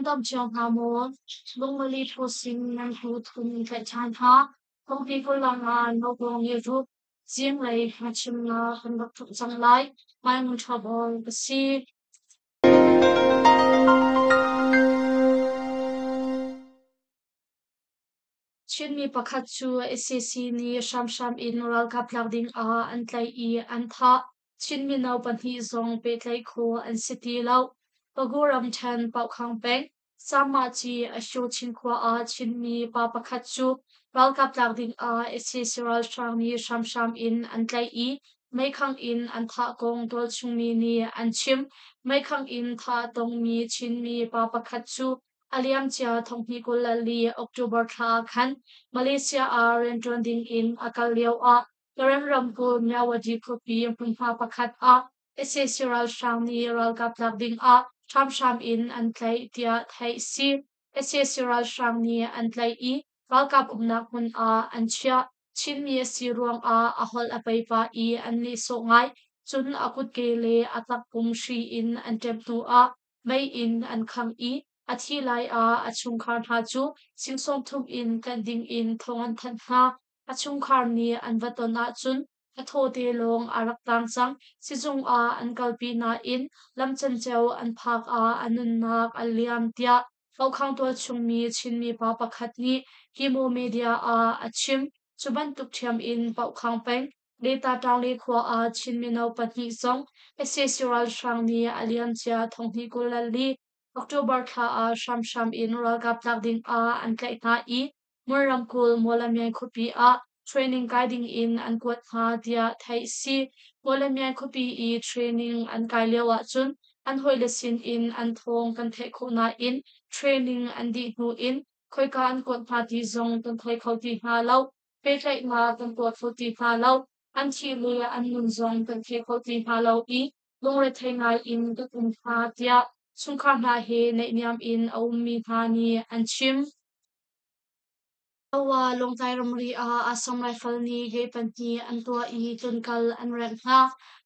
dam cio hnga maw? Lungmali phusim nan hnu thum tlaih ṭhan hna. Thongpi kullang ah nopawng nih rup zinglei hmachimnak kan rak ṭhumh cang lai. Hmaimun ṭha bawl ka si. Chinmi pakhat cu sac nih hramhram in ralkap tlak ding ah an tlaih i an thah. Chin mino pahnih zong pehtlaih khawh an si ti lo. Pagu ramṭhen Paukhang peng, Samahci Asho Chinkhua ah Chinmi pa pakhat cu ralkap tlak ding ah sac ralhrang nih hramhram in an tlaih i meikhang in an thah kong tualchung mi nih an chim. Meikhang in thah a tongmi Chinmi pa pakhat cu A liamcia thonghnih 24 October thla ah khan Malaysia ah rianṭuan ding in a kal lioah Karen ramkulh Myawaddy khuapi hmunhma pakhat ah sac ralhrang nih ralkap tlak ding ah hramhram in an tlaih tiah theih a si. Sac ralhrang nih an tlaih i ralkap umnak hmun ah an chiah. Chinmi a si ruangah a holh a pei pah i an nihsawh ngai. Cun a kutke le a takpum hri in an ṭem hnuah mei in an khangh i a thi lai ah a chungkhar hna cu sing 30 in tlanh dingin thawng an thanh hna. A chungkhar nih an va ton ahcun a thawte lawng a rak tang cang. Sizung ah an kalpi nain lam canceo an phak ah a nunnak a liam tiah Paukhang tualchung mi Chinmi pa pakhat nih Kimo Media ah a chim. Cu bantuk ṭhiam in Paukhang peng Leta khua ah Chin mino pahnih zong sac ralhrang nih a liamcia thonghnih 24 October thla ah hramhram in ralkap tlak ding ah an tlaih hna i Mon ramkulh Mawlamyine khuapi ah training kai ding in an kuat hna tiah theih a si. Mawlamyine khuapi i training an kai lio ahcun an hawile sin in an thawng kan theih khawh nain training an dih hnu in khoika an kuat hna ti zong kan thei kho ti hna lo. Pehtlaihnak kan tuah kho ti hna lo. An thih le an nun zong kan thei kho ti hna lo i lungrethei ngai in kan um hna tiah chungkhar hna he naihniam in a ummi hna nih an chim. Awa Lawngtlai ramri ah Assam Rifle nih gate pahnih an tuah i tlunkal an rengh hna.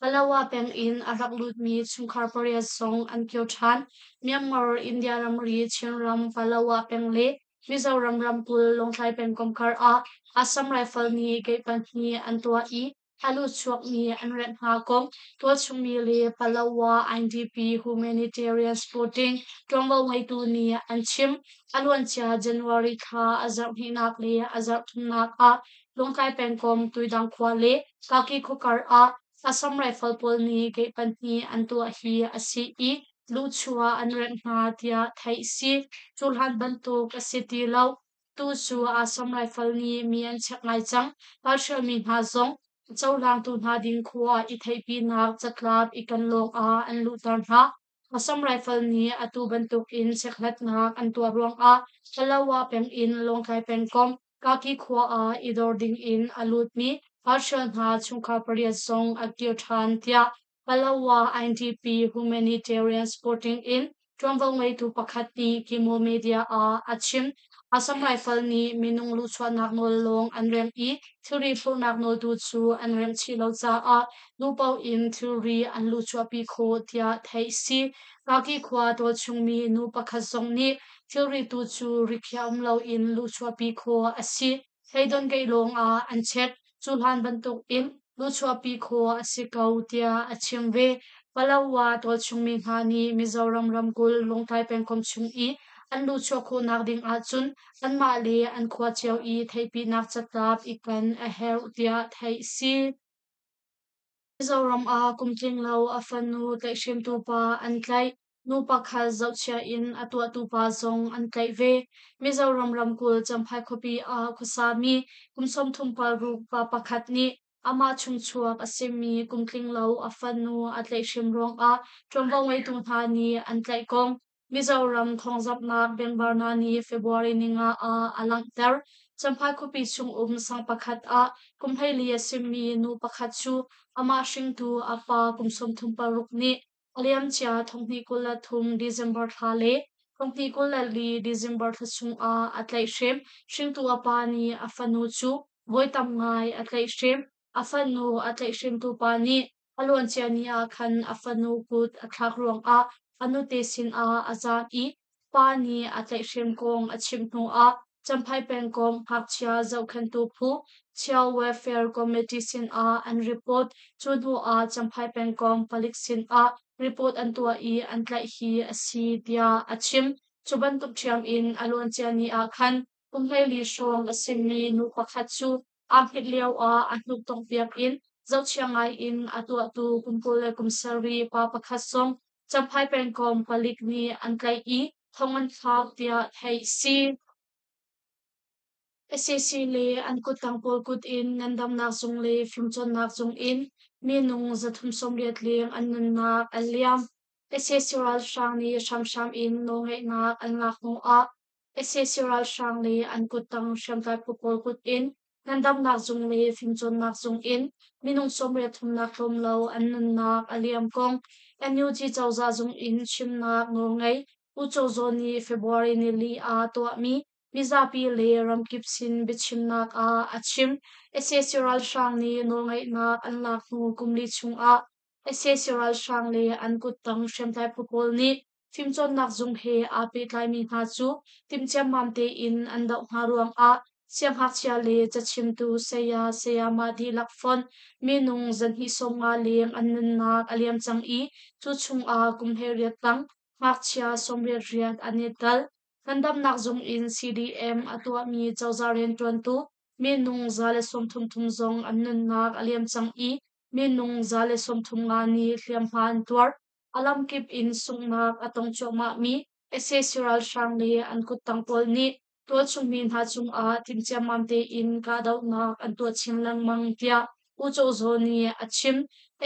Palawa peng in a rak lutmi chungkhar pariat zong an kir ṭhan. Myanmar India ramri Chinram Palawa peng le Mizoram ramkulh Lawngtlai pengkomh kar ah Assam Rifle nih gate pahnih an tuah i a lutchuakmi an rengh hna kong tualchungmi le Palawa IDP Humanitarian Supporting ṭuanvo ngeitu nih an chim. A luancia January thla a zarh hnihnak le a zarh thumnak ah Lawngtlai pengkomh Tuidang khua le Kaki khuakar ah Assam Rifle pawl nih gate pahnih an tuah hi a si i luhchuah an rengh hna tiah theih a si. Cu hlan bantuk a si ti lo. Tu cu Assam Rifle nih mi an chek ngai cang. Ralhrialmi hna zong a cohlangtu hna ding khua i theihpinak catlap i kan lawng ah an luhter hna. Assam Rifle nih atu bantukin chekhlatnak an tuah ruangah Palawa peng in Lawngtlai pengkomh Kaki khua ah i dor dingin a lutmi ralhrial hna chungkhar pariat zong a kir ṭhan tiah Palawa IDP Humanitarian Supporting in ṭuanvo ngeitu pakhat nih Kimo Media ah a chim. Assam Rifle nih minung luhchuahnak nawl lawng an rengh i thilri phurhnak nawl tu cu an rengh chih lo caah duhpaoh in thilri an luhchuahpi khawh tiah theih a si. Kaki khua tualchungmi nu pakhat zong nih thilri tu cu rikhiah um loin luhchuahpi khawh a si. Hleidon keih lawng ah an chek. Cu hlan bantukin luhchuahpi khawh a si ko tiah a chim ve. Palawa tualchungmi hna nih Mizoram ramkulh Lawngtlai pengkomh chung i an luhchuah khawhnak ding ahcun anmah le an khua cio i theihpinak catlap i ken a herh tiah theih a si. Mizoram ah kum tling lo a fanu tlaihhremtu pa an tlaih. Nu pakhat zohchia in a tuahtu pa zong an tlaih ve. Mizoram ramkulh Champhai khuapi ah khuasami kum 36 pa pakhat nih amah chungchuak a simi kum tling lo a fanu a tlaihhrem ruangah ṭuanvo ngeitu hna nih an tlaih kong Mizoram thawngzamhnak Bengbarna nih February ninga ah a langhter. Champhai khuapi chungum sang pakhat ah kum 14 a simi nu pakhat cu amah hringtu a pa kum 36 nih A liamcia 2023 December thla le 2024 December thla chungah a tlaihhrem. Hringtu a pa nih a fanu cu voi tam ngai a tlaihhrem. A fanu a tlaihhremtu pa nih a luancia ni ah khan a fanu kut a thlak ruangah a nute sinah a zaam i. pa nih a tlaihhrem kong a chimh hnu ah Champhai pengkomh ngakchia zohkhenhtu phu Child Welfare Committee sin ah an report. Cu hnu ah Champhai pengkomh palik sin ah report an tuah i an tlaih hi a si tiah a chim. Cu bantuk ṭhiam in a luancia ni ah khan kum 14 hrawng a simi nu pakhat cu aa hngilh lio ah a hnuk tonghpiak in zohchia ngai in a tuahtu kum 27 pa pakhat zong Champhai pengkomh palik nih an tlaih i thong an thlak tiah theih a si. Sac le an kuttang pawl kut in ngandamnak zung le fimcawnnak zung in minung 380 leng an nunnak an liam. Sac ralhrang nih hramhram in nawlngeihnak an lak hnu ah Sac ralhrang le an kuttang hriamtlai phu pawl kut in ngandamnak zung le fimcawnnak zung in minung 83 tlawm lo an nunnak a liam kong NUG cozah zung in chimnak nawlngei U Cho Zaw nih February nili ah tuahmi mizapi le ramkip sin biachimnak ah a chim. Sac ralhrang nih nawlngeihnak an lak hnu kum li chungah sac ralhrang le an kuttang hriamtlai phu pawl nih fimcawnnak zung he aa pehtlaimi hna cu timhciammam tein an doh hna ruangah siangngakchia le cachimtu saya sayama dihlak fonh minung 250 leng an nunnak a liam cang i cu chungah kum 18 tang ngakchia 88 an i tel. Ngandamnak zung in CDM a tuahmi cozah rianṭuantu minung 133 zong an nunnak a liam cang i minung 135 nih hliamhma an tuar. A lamkip in sunghnak a tong cuahmahmi sac ralhrang le an kuttang pawl nih tualchungmi hna cungah timhciammam tein kahdohnak an tuah chin lengmang tiah U Caw Zaw nih a chim.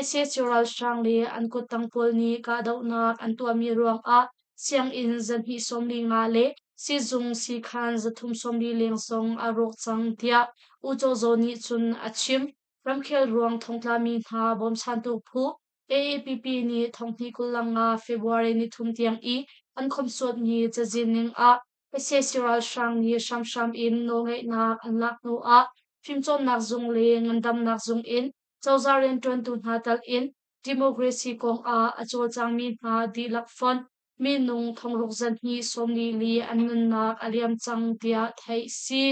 Sac ralhrang le an kuttang pawl nih kahdohnak an tuahmi ruangah sianginn 245 le sizung siikhan 340 leng zong a rawk cang tiah U Caw Zaw nih cun a chim. Ramkhel ruang thongtlami hna bawmchantu phu AAPP nih 2025 February 3 tiang i an khomhsuatmi cazin ning ah sac ralhrang nih hramhram in nawlngeihnak an lak hnu ah fimcawnnak zung le ngandamnak zung in cozah rianṭuantu hna tal in democracy kong ah a cawlcangmi hna dihlak fonh minung 6244 an nunnak a liam cang tiah theih a si.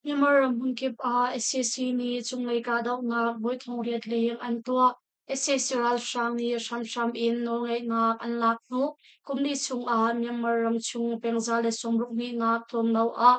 Myanmar ram hmunkip ah sac nih cunglei kahdohnak voi 8000 leng an tuah. Sac ralhrang nih hramhram in nawlngeihnak an lak hnu kum li chungah Myanmar ramchung peng 162 tlawm lo ah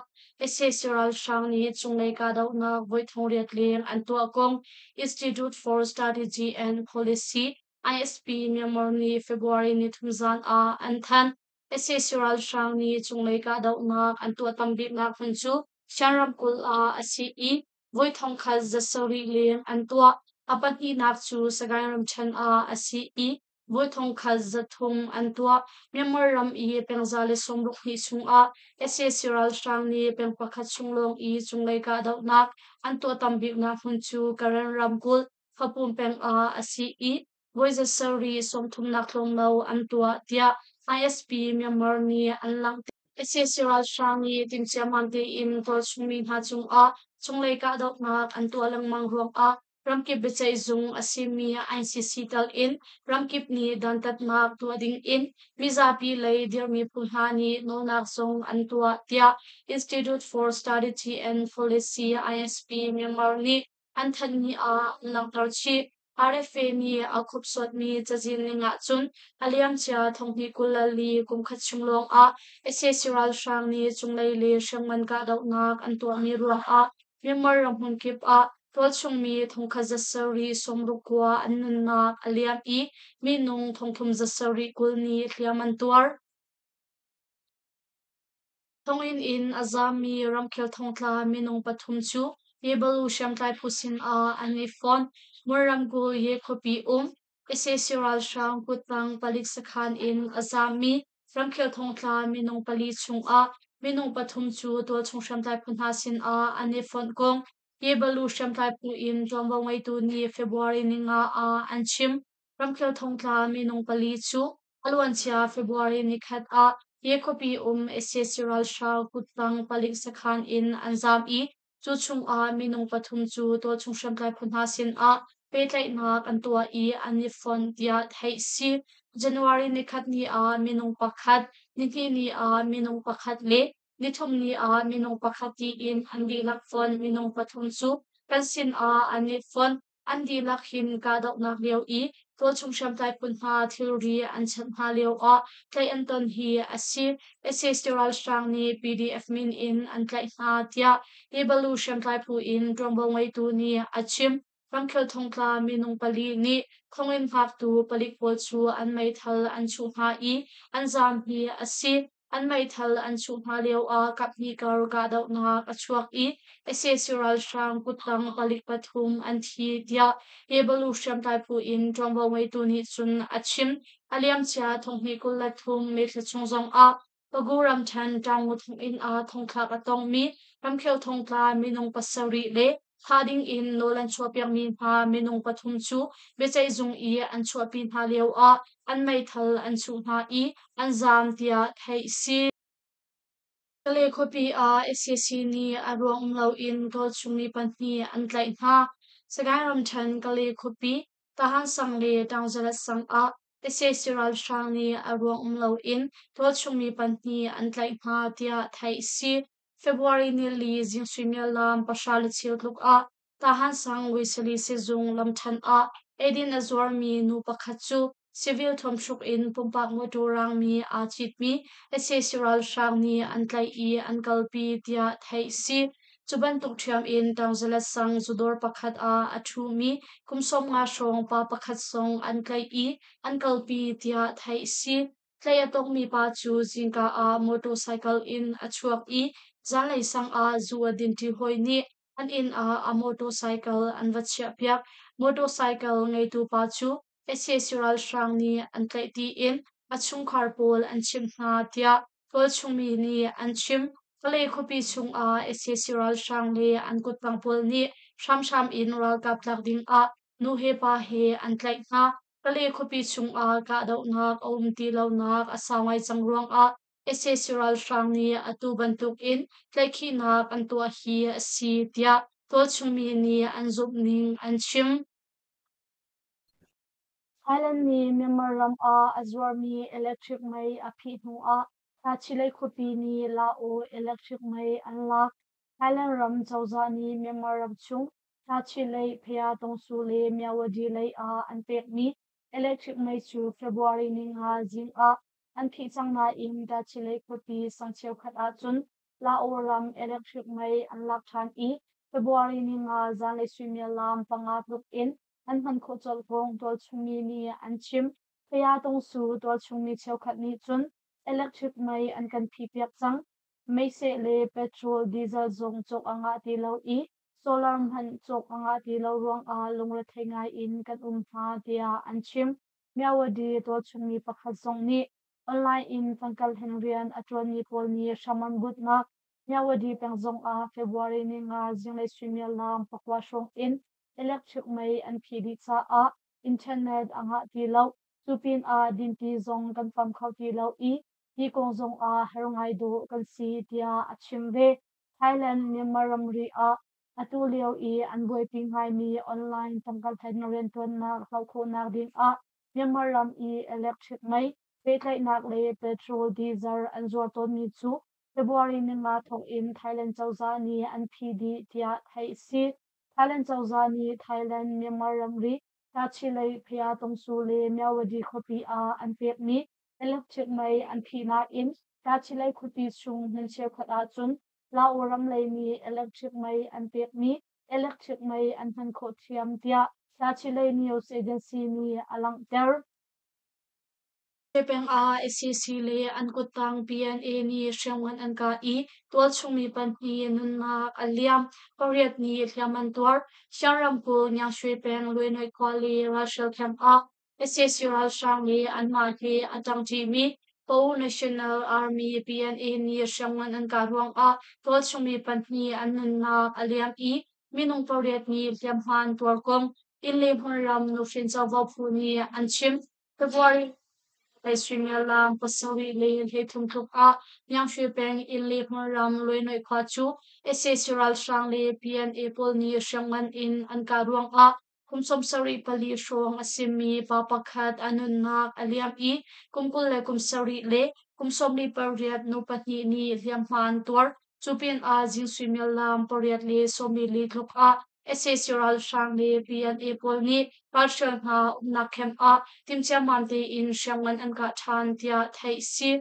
sac ralhrang nih cunglei kahdohnak voi 8000 leng an tuah kong Institute for Strategy and Policy ISP Myanmar nih February 3 zan ah an thanh. Sac ralhrang nih cunglei kahdohnak an tuah tam biknak hmun cu Shan ramkulh ah a si i voi 1700 leng an tuah. A pahnihnak cu Sagaing ramṭhen ah a si i voi 1300 an tuah. Myanmar ram i peng 162 chungah sac ralhrang nih peng pakhat chung lawng i cunglei kahdohnak an tuah tam biknak hmun cu Karen ramkulh Hpapun peng ah a si i voi 730 tlawm lo an tuah tiah ISP Myanmar nih an langhter. Sac ralhrang nih timhciammam tein tualchungmi hna cungah cunglei kahdohnak an tuah lengmang ruangah ramkip biaceihzung a simi ICC tal in ramkip nih dantatnak tuah dingin mizapi lei dirhmi phu hna nih nawlnak zong an tuah tiah Institute for Strategy and Policy ISP Myanmar nih an thanhmi ah an langhter chih. RFA nih a khupsuatmi cazin ning ahcun a liamcia 2024 kum khat chung lawngah sac ralhrang nih cunglei le hriamngan kahdohnak an tuahmi ruangah Myanmar ram hmunkip ah tualchungmi 1769 an nunnak a liam i minung 3720 nih hliam an tuar. Thonginn in a zaammi ramkhel thongtla minung pathum cu Yebalu hriamtlai phu sinah an i fon. Mon ramkulh Ye khuapi um sac ralhrang kuttang palik sakhan in a zaammi ramkhel thongtla minung pali chungah minung pathum cu tualchung hriamtlai phu hna sinah an i fonh kong Yebalu hriamtlai phu in ṭuanvo ngeitu nih February 5 ah an chim. Ramkhel thongtla minung pali cu a luancia February 3 ah Ye khuapi um sac ralhrang kuttang palik sakhan in an zaam i cu chungah minung pathum cu tualchung hriamtlai phu hna sinah pehtlaihnak an tuah i an i fonh tiah theih si. January nikhat ni ah minung pakhat, nihnih ni ah minung pakhat le nithum ni ah minung pakhat tiin an dihlak fonh minung pathum cu kan sin ah an i fonh. An dihlak hin kahdohnak lio i tualchung hriamtlai phun hna thilri an chanh hna lio ah tlaih an ton hi a si. Sac ralhrang nih PDF min in an tlaih hna tiah Nibalu hriamtlai phu in ṭuanvo ngeitu nih a chim. Ramkhel thongtla minung pali nih thonginn hngaktu palik pawl cu an meithal an chuh hna i an zaam hi a si. An meithal an chuh hna lioah kaphnih kar kahdohnak a chuak i sac ralhrang kuttang palik pathum an thi tiah Hebalu hriamtlai phu in ṭuanvo ngeitu nih cun a chim. A liamcia thonghnih 23 May thla chung zongah Pagu ramṭhen Ṭaungu thonginn ah thongthlak a tongmi ramkhel thongtla minung pasarih le thah dingin nawl an chuahpiakmi hna minung pathum cu biaceihzung i an chuahpi hna lioah an meithal an chuh hna i an zaam tiah theih si. Kale khuapi ah sac nih a ruang um loin tualchung mi pahnih an tlaih hna. Sagaing ramṭhen Kale khuapi Tahan sang le Taungzalat sang ah sac ralhrang nih a ruang um loin tualchung mi pahnih an tlaih hna tiah theih si. February nili zing suimilam pahra le cheu tluk ah Tahan sang Wesley sizung lamṭhan ah eidin a zuarmi nu pakhat cu civil thuamhruk in pumpak mawṭaw raangmi aa citmi sac ralhrang nih an tlaih i an kalpi tiah theih si. Cu bantuk ṭhiam in Taungzalat sang zudawr pakhat ah a ṭhumi kum 50 hrawng pa pakhat zong an tlaih i an kalpi tiah theih si. Tlaih a tongmi pa cu zingka ah motorcycle in a chuak i zanlei sang ah zu a dinṭi hawi nih an inn ah a motorcycle an va chiahpiak. Motorcycle ngeitu pa cu sac ralhrang nih an tlaih tiin a chungkhar pawl an chimh hna tiah tualchung mi nih an chim. Kalay khuapi chungah sac ralhrang le an kuttang pawl nih hramhram in ralkap tlak dingah nu he pa he an tlaih hna. Kalay khuapi chungah kahdohnak a um ti lonak a sau ngai cang ruangah sac ralhrang nih atu bantukin tlaihkhihnak an tuah hi a si tiah tualchung mi nih an zumh ning an chim. Thailand nih Myanmar ram ah a zuarmi electric mei a phih hnuah Tachileik khuapi nih Lao electric mei an lak. Thailand ram cozah nih Myanmar ram chung Tachileik, Phaya-tongsu le Myawaddy lei ah an pekmi electric mei cu February ninga zing ah an phih cang nain Tachileik khuapi sang cheukhat ahcun Lao ram electric mei an lak ṭhan i February ninga zanlei suimilam panga tluk in an hman khawh colh kong tualchungmi nih an chim. Phaya-tongsu tualchungmi cheukhat nih cun electric mei an kan phihpiak cang. Meiseh le petrol, diesel zong cawk a ngah ti lo i solar hmanh cawk a ngah ti lo ruangah lungrethei ngai in kan um hna tiah an chim. Myawaddy tualchungmi pakhat zong nih online in tangkalheng rian a ṭuanmi pawl nih hram an butnak Myawaddy peng zongah February ninga zinglei suimilam pakua hrawng in electric mei an phih dih caah internet a ngah ti lo. Cu pinah dinti zong kan pam kho ti lo i hi kong zongah har ngai dawh kan si tiah a chim ve. Thailand Myanmar ramri ah atu lio i an buaipi ngaimi online tangka hlen rianṭuannak hloh khawhnak dingah Myanmar ram i electric mei pehtlaihnak le petrol diesel an zuar tawnmi cu February ninga thawk in Thailand cozah nih an phih dih tiah theih a si. Thailand cozah nih Thailand Myanmar ramri Tachileik, Phaya-tongsu le Myawaddy khuapi ah an pekmi electric mei an phih nain Tachileik khuapi chung hmun cheukhat ahcun Lao ram lei nih electric mei an pekmi electric mei an hman khawh ṭhiam tiah Tachileik News Agency nih a langhter. Peng ah sac le an kuttang PNA nih hriamngan an kah i tualchung mi pahnih nunnak a liam, pariat nih hliam an tuar. Shan ramkulh Ngiangshwe peng Luenoi khua le ralhrial camp ah sac ralhrang le anmah he a ṭangṭimi Po National Army PNA nih hriamngan an kah ruangah tualchung mi pahnih an nunnak a liam i minung pariat nih hliamhma an tuar kong inn le hmunram nuhrin covo phu nih an chim. February suimilam pasarih le hleithum tluk ah Ngiangshwe peng inn le hmunram Luenoi khua cu sac ralhrang le PNA pawl nih hriamngan in an kah ruangah kum 74 hrawng a simi pa pakhat a nunnak a liam i kum 27 le kum 48 nu pahnih nih hliamhma an tuar. Cu pinah zing suimilam 8:44 tluk ah sac ralhrang le PNA pawl nih ralhrial hna umnak camp ah timhciammam tein hriamngan an kah ṭhan tiah theih a si.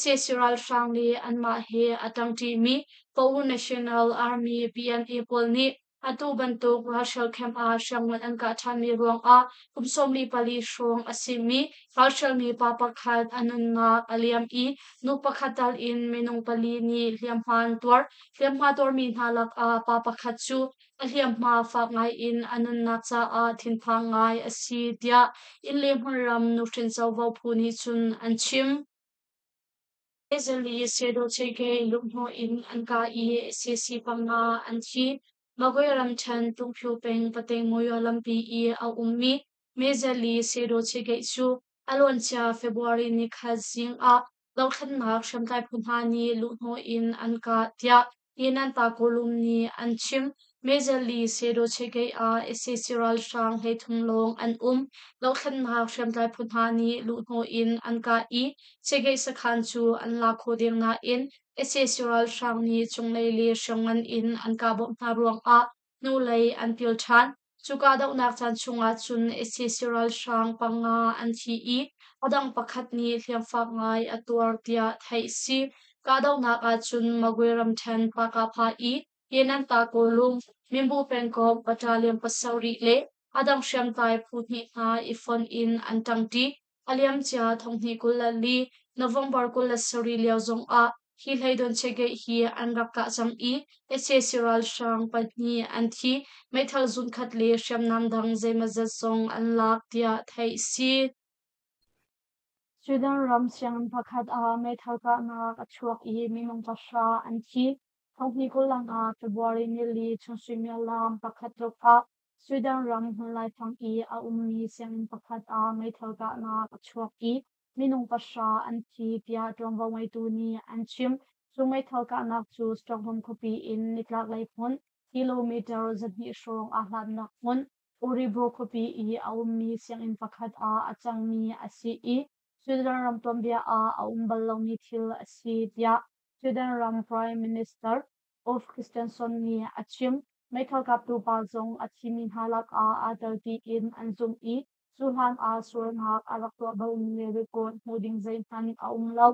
Sac ralhrang le anmah he a ṭangṭimi Pawu National Army PNA pawl nih atu bantuk ralhrial camp ah hriamngan an kah ṭhanmi ruangah kum 44 hrawng a simi ralhrialmi pa pakhat a nunnak a liam i nu pakhat tal in minung pali nih hliamhma an tuar. Hliamhma tuarmi hna lakah pa pakhat cu a hliamhma fak ngaiin a nunnak caah thinphang ngai a si tiah inn le hmunram nuhrin covo phu nih cun an chim. Zali Sedocheke luhhnawh in an kah i sac panga an thi. Magwe ramṭhen Tungphyo peng Patengmawyaw lampi i a ummi Mezali Sedocheke cu a luancia February nikhat zing ah dothlennak hriamtlai phu hna nih luhhnawh in an kah tiah Yenanta Kawlum nih an chim. Mezali Sedocheke ah sac ralhrang 33 lawng an um. Dothlennak hriamtlai phu hna nih luhhnawh in an kah i Chegeih sakhan cu an lak khawh deng nain sac ralhrang nih cunglei le hriamngan in an kah bawmh hna ruangah hnulei an pil ṭhan. Cu kahdohnak caan chungah cun sac ralhrang panga an thi i a dang pakhat nih hliamfak ngai a tuar tiah theih a si. Kahdohnak ahcun Magwe ramṭhen Pakapha i Yenanta Kawlung, Minbu pengkomh battalion pasarih le a dang hriamtlai phu hnih hna i fonh in an ṭangṭi. A liamcia 2024 November 27 lio zongah hi hleidon chegeih hi an rak kah cang i sac ralhrang pahnih an thi. Meithal zunkhat le hriamnam dang zeimawzat zong an lak tiah theih a si. Sweden ram sianginn pakhat ah meithal kahnak a chuak i minung pahra an thi. 2025 February nili chung suimilam pakhat tluk ah Sweden ram hmun laifang i a ummi sianginn pakhat ah meithal kahnak a chuak i minung pahra an thi tiah ṭuanvo ngeitu nih an chim. Cu meithal kahnak cu Stockholm khuapi in nitlaklei hmun kilometer 200 hrawng aa hlatnak hmun Örebro khuapi i a ummi sianginn pakhat ah a cangmi a si i Sweden ram tuanbia ah a um bal lomi thil a si tiah Sweden ram Prime Minister Ulf Kristersson nih a chim. Meithal kaptu pa zong a thimi hna lakah aa tel tiin an zumh i cu hlan ah sualnak a rak tuah balmi record hmuh ding zeihmanh a um lo.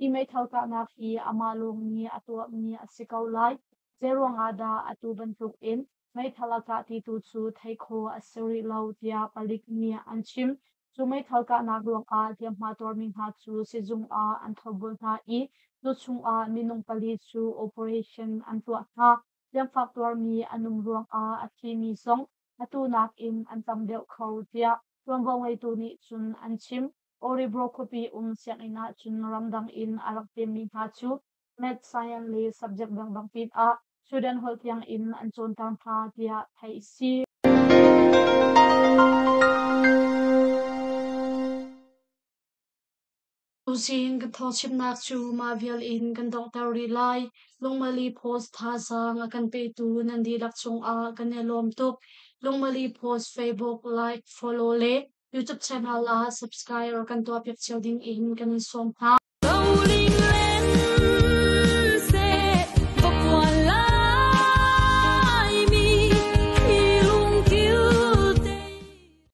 Hi meithal kahnak hi amah lawng nih a tuahmi a si ko lai. Zeiruang ah dah atu bantuk in meithal a kah ti tu cu theih khawh a si rih lo tiah palik nih an chim. Cu meithal kahnak ruangah hliamhma tuarmi hna cu sizung ah an thlopbul hna i cu chungah minung pali cu operation an tuah hna. Hliamfak tuarmi an um ruangah a thimi zong atu nakin an tam deuh kho tiah ṭuanvo ngeitu nih cun an chim. Örebro khuapi um sianginn ah cun ramdang in a rak pemmi hna cu Math, Science le subject dangdang pinah Sweden holh tiang in an cawnter hna tiah theih a si. Tuzing kan thawngchimnak cu mah vial in kan donghter rih lai. Lungmali Post thazaang a kan petu nan dihlak cungah kan i lawm tuk. Lungmali Post Facebook like, follow le YouTube channel ah subscribe kan tuahpiak cio ding in kan in sawm hna.